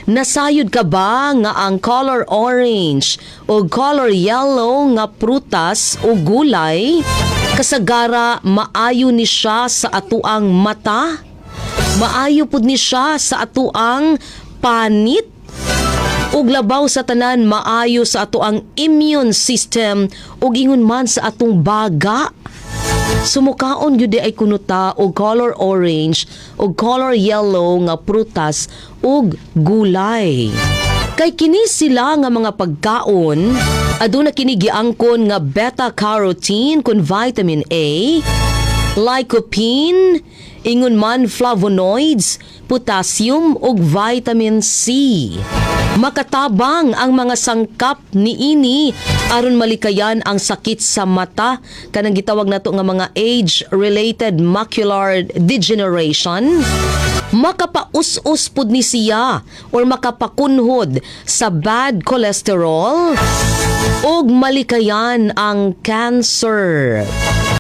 Nasayod ka ba nga ang color orange o color yellow nga prutas o gulay kasagara maayo ni siya sa atuang mata? Maayo pud ni siya sa atuang panit? Ug labaw sa tanan, maayo sa atoang immune system ug ingon man sa atong baga. So mukaon gyud ay kuno ta og color orange ug color yellow nga prutas ug gulay. Kay kini sila nga mga pagkaon, aduna kini giangkon nga beta carotene kun vitamin A, lycopene, ingon man flavonoids, potassium ug vitamin C. Makatabang ang mga sangkap niini aron malikayan ang sakit sa mata, kanang gitawag nato nga mga age-related macular degeneration. Makapaus-us pud ni siya or makapakunhod sa bad cholesterol ug malikayan ang cancer.